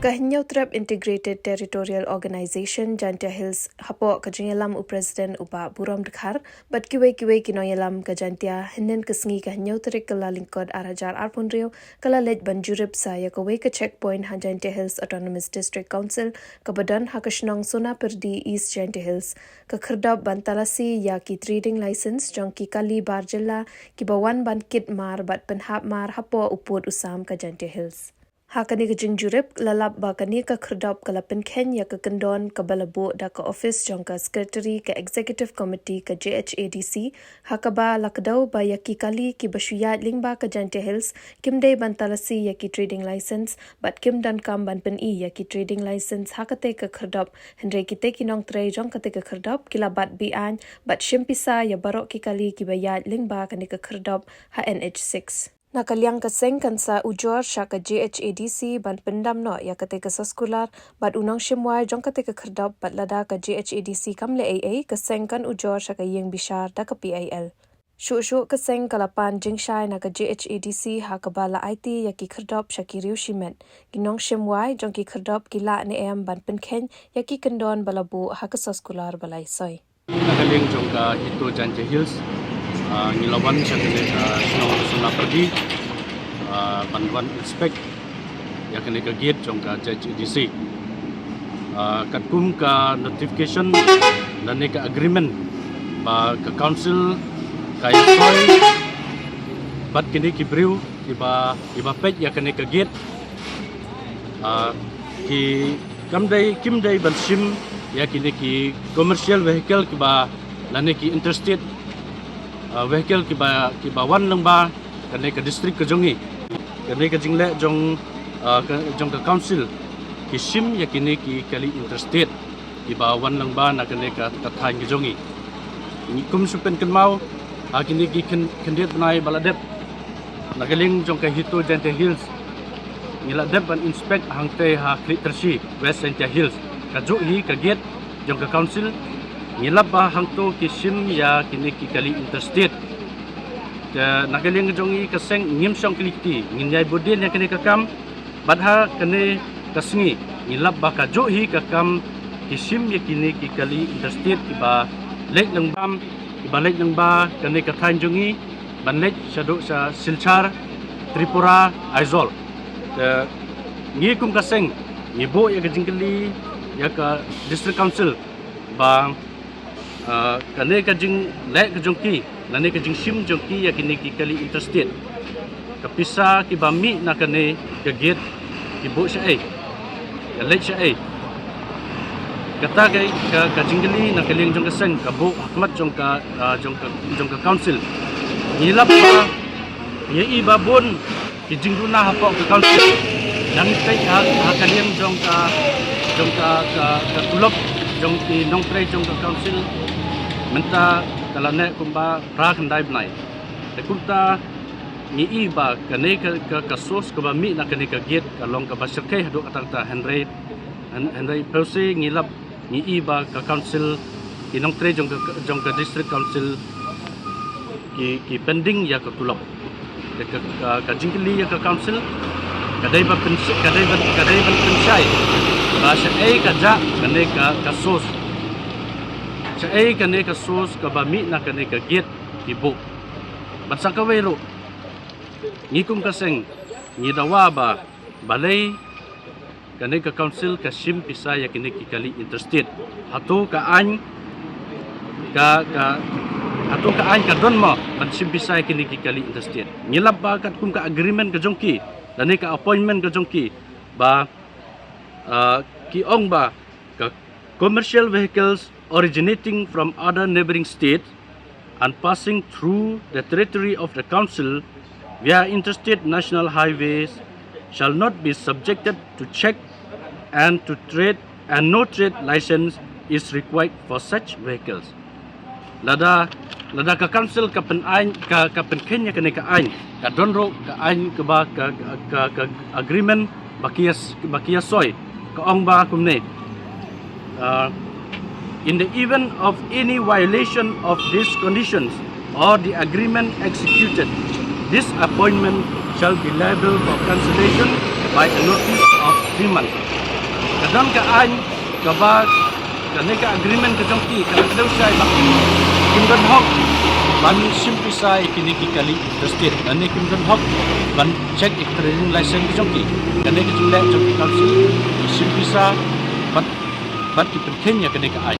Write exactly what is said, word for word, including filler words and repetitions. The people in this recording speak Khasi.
Ka Hynñiewtrep Integrated Territorial Organization Jaintia Hills hapoh ka jingïalam u President u Bah Burom Dkhar bad kiwei kiwei ki nongïalam ka Jaintia, hynnin ka sngi ka hynñiew tarik Kyllalyngkot ar hajar arphew hynriew, ka la leit ban jurip sa ïa kawei ka checkpoint ha Jaintia Hills Autonomous District Council kaba don ha ka shnong Sonapyrdi, East Jaintia Hills, ka khyrdop ban talasi ïa ki trading license jong ki kali bar jylla kiba wan ban kit mar bad pynhap mar hapoh u pud u sam ka Jaintia Hills. Ha kane ka jingjurip la lap ba kane ka khyrdop ka la pynkheiñ ïa ka kyndon kaba la buh da ka office jong ka Secretary ka Executive Committee ka J H A D C, ha kaba la kdew ba ïa ki kali kiba shu ïaid lyngba ka Jaintia Hills kim dei ban talasi ïa ki trading license bad kim donkam ban pyni ïa ki trading license ha katei ka khyrdop, hynrei kitei ki nongtrei jong katei ka khyrdop ki la bat be-aiñ bad shim pisa ïa baroh ki kali kiba ïaid lyngba kane ka khyrdop ha N H six. Na ka liang ka seng kan sa ujor sha ka J H A D C ban pyndam noh ïa katei ka soskular bad u nongshim wai jong katei ka khyrdop, bad lada ka J H A D C kam leh ei ei, ka seng kan ujor sha ka ïing bishar da ka P I L. Shuh shuh ka seng ka la pan jingshai na ka J H A D C ha kaba la aiti ïa ki khyrdop sha ki riew shimet. Ki nongshim wai jong ki khyrdop ki lah ne em ban pynkheiñ ïa ki kyndon ba la buh ha ka soskular ba la ïasoi. Na ka liang jong ka HITO Jaintia Hills, ah, ngi la wan sha kane ka shnong Sonapyrdi, ah, ban wan inspect ïa kane ka gate jong ka J H A D C. Ah, katkum ka notification lane ka agreement ba ka council ka ïasoi bad kine ki briew kiba, kiba peit ïa kane ka gate, ah, ki kam dei, kim dei ban shim ïa kine ki commercial vehicle kiba, lane ki interstate, ah, vehicle kiba, kiba wan lyngba kane ka district ka jong ngi. Kane ka jingleh jong, ah, ka, jong ka council ki shim ïa kine ki kali interstate kiba wan lyngba na kane ka, ka thaiñ ka jong ngi. Ngi kum shu pynkynmaw ha kine ki khyn-, khyndiat bnai ba la dep, na ka liang jong ka HITO Jaintia Hills ngi la dep ban inspect hangtei ha Khliehtyrshi, West Jaintia Hills. Kajuh hi ka gate jong ka council, ngi lap ba hangto ki shim ïa kine ki kali interstate. Te na ka liang jong ngi ka seng ngim shong kli kti, ngin ïai bud dien ïa kane ka kam. Bad ha kane ka sngi ngi lap ba kajuh hi ka kam ki shim ïa kine ki kali interstate kiba leit lyngba, kiba leit lyngba kane ka thaiñ jong ngi ban leit shaduh sha Silchar, Tripura, Aizawl. Te ngi kum ka seng ngi buh ïa ka jingkylli ïa ka District Council ba, ah, kane ka jingleh ka jong ki, lane ka jingshim jong ki ïa kine ki kali interstate, ka pisa kiba mih na kane ka gate ki buh shaei, ka leit shaei. Kata ka, ka, ka jingkylli na ka liang jong ka seng ka buh ha khmat jong ka, ah, jong ka, jong ka council. Ngi lap ba ngi i ba bun ki jingduna hapoh ka council. Nang peit ha, ha ka liang jong ka, jong ka, ka, ka tulop jong ki nongtrei jong ka council mynta ka la neh kumba phra khyndai bnai. Te kumta ngi i ba kane ka, ka, ka source kaba mih na kane ka gate ka long kaba shyrkhei haduh katta katta, hynrei, hyn-, hynrei pyrshah ngi lap ngi i ba ka council, ki nongtrei jong ka, jong ka district council ki, ki pending ïa ka tulop. Ka, ka, ka, ka jingkylli ïa ka council ka dei ba pynsh-, ka dei ba, ka dei ban pynshai ba shaei ka jah kane ka, ka source, shaei kane ka source kaba mih na kane ka gate ki buh. Bad sa kawei ruh, ngi kum ka seng ngi dawa ba balei kane ka council ka shim pisa ïa kine ki kali interstate. Hato ka aiñ ka, ka, hato ka aiñ ka don mo ban shim pisa ïa kine ki kali interstate? Ngi lap ba katkum ka agreement ka jong ki lane ka appointment ka jong ki ba, ah, ki ong ba ka commercial vehicles originating from other neighbouring states and passing through the territory of the council via interstate national highways shall not be subjected to check and to trade, and no trade license is required for such vehicles. Lada, lada ka council ka pynaiñ, ka, ka pynkheiñ ïa kane ka aiñ, ka don ruh ka aiñ kaba ka, ka, ka, ka agreement ba ki ïa s-, ba ki ïa soi, ka ong ba kumne. Uh, in the event of any violation of these conditions or the agreement executed, this appointment shall be liable for cancellation by a notice of three months. Don ka aiñ kaba, kane ka agreement ka jong ki ka la kdew shai ba kim don hok ban shim pisa ïa kine ki kali interstate, lane kim don hok ban check ïa ka trading license ka jong ki. Kane ka jingleh jong ki council ki shim pisa bad, bad ki pynkheiñ ïa kane ka aiñ.